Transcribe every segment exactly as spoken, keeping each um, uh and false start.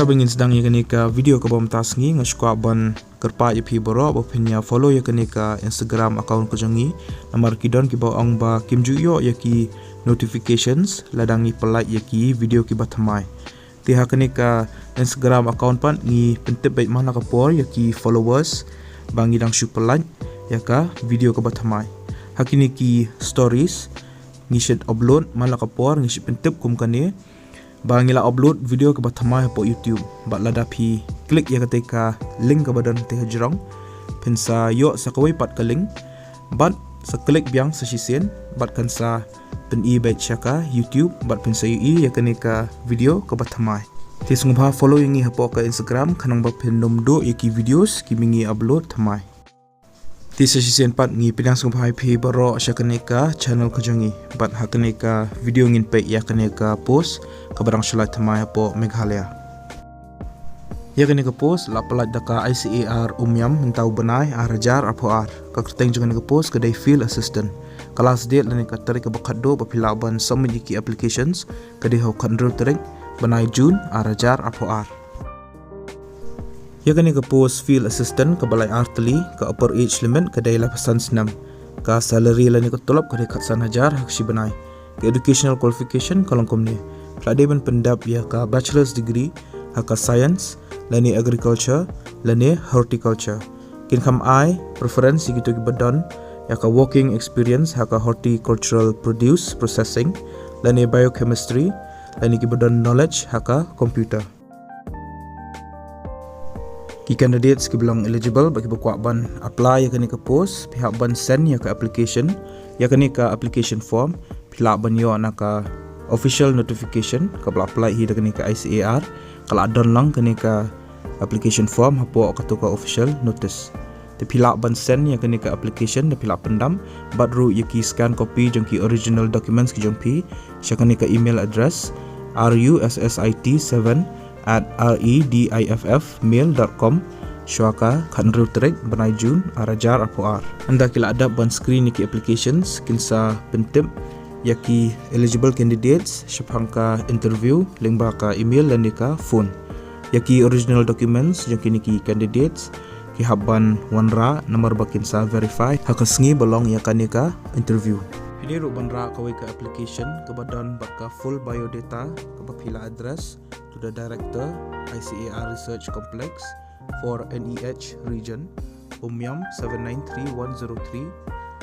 Haba ngin sdang ïa kane ka video kaba mynta sngi, nga sngewkwah ban kyrpad ïa phi baroh ba phin ïa follow ïa kane ka Instagram account ka jong ngi. Namar ki don kiba ong ba kim ju ïoh ïa ki notifications lada ngi pynlait ïa ki video kiba thymmai. Te ha kane ka Instagram account pat ngi pyntip beit man la ka por ïa ki followers ba ngi dang shu pynlait ïa ka video kaba thymmai. Ha kine ki stories ngi shu upload man la ka por, ngi shu pyntip kum kane ba ngi la upload video kaba thymmai hapoh YouTube. Bad lada phi click ïa kata ka link kaba don te hajrong, phin sa ïoh sa kawei pat ka link. Bad sa click biang sa shisien, bad kan sa pyni beit sha ka YouTube, bad phin sa ïohi ïa kane ka video kaba thymmai. Te sngewbha follow ïa ngi hapoh ka Instagram, khnang ba phin nym duh ïa ki videos kiba ngi upload thymmai. Te sa shisien pat ngi pdiang sngewbha ïa phi baroh sha kane ka channel ka jong ngi. Bad ha kane ka video ngin peit ïa kane ka post kaba dang shu lait thymmai hapoh Meghalaya. Ïa kane ka post la pynlait da ka I C A R Umiam mynta u bnai ar hajar arphew ar. Ka kyrteng jong kane ka post ka dei Field Assistant. Ka last date lane ka tarik kaba khatduh ba phi lah ban submit ïa ki applications ka dei ha u khathynriew tarik bnai June ar hajar arphew ar. Ïa kane ka post Field Assistant kaba lai ar tylli, ka upper age limit ka dei laiphew san snem. Ka salary lane ka tulop ka dei khatsan hajar ha ka shi bnai. Ka educational qualification ka long kumne: phi la dei ban pyndep ïa ka bachelor's degree ha ka science lane agriculture lane horticulture. Kin kham ai preference ïa kito kiba don ïa ka working experience ha ka horticultural produce processing lane biochemistry lane kiba don knowledge ha ka computer. Ki candidates kiba long eligible bad kiba kwah ban apply ïa kane ka post, phi hap ban send ïa ka application, ïa kane ka application form phi lah ban ïoh na ka official notification kaba la pynlait hi da kane ka I C A R. Ka la don lang kane ka application form hapoh kato ka official notice. Te phi lah ban send ïa kane ka application, te phi lah pyndam bad ruh ïa ki scan copy jong ki original documents ki jong phi sha kane ka email address R U S S I T seven at R E D I F F mail dot com shuwa ka khathynriew tarik bnai June ar hajar arphew ar. Ynda ki la dep ban screen ïa ki applications, kin sa pyntip ïa ki eligible candidates shaphang ka interview lyngba ka email lane ka phone. Ïa ki original documents jong kine ki candidates ki hap ban wanrah namar ba kin sa verify ha ka sngi ba long ïa kane ka interview. Phi dei ruh ban rah kawei ka application kaba don bad ka full biodata kaba phi la address to the director, I C A R Research Complex for N E H region, Umiam seven nine three one zero three,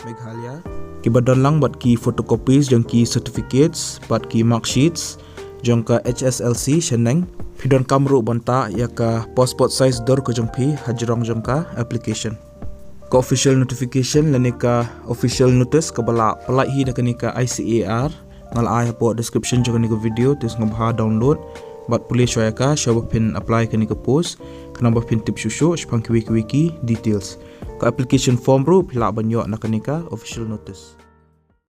Meghalaya. Kiba don lang bad ki photocopies jong ki certificates bad ki marksheets jong ka H S L C shaneng. Phi donkam ruh ban tah ïa ka passport size dur ka jong phi hajrong jong ka application. Ka official notification lane ka official notice kaba la pynlait hi da kane ka I C A R nga la ai hapoh description jong kane ka video, te sngewbha download bad pule shuwa ïa ka shuwa ba phin apply kane ka post, khnang ba phin tip shuh shuh shaphang kiwei kiwei ki details. Ka application form ruh phi lah ban ïoh na kane ka official notice.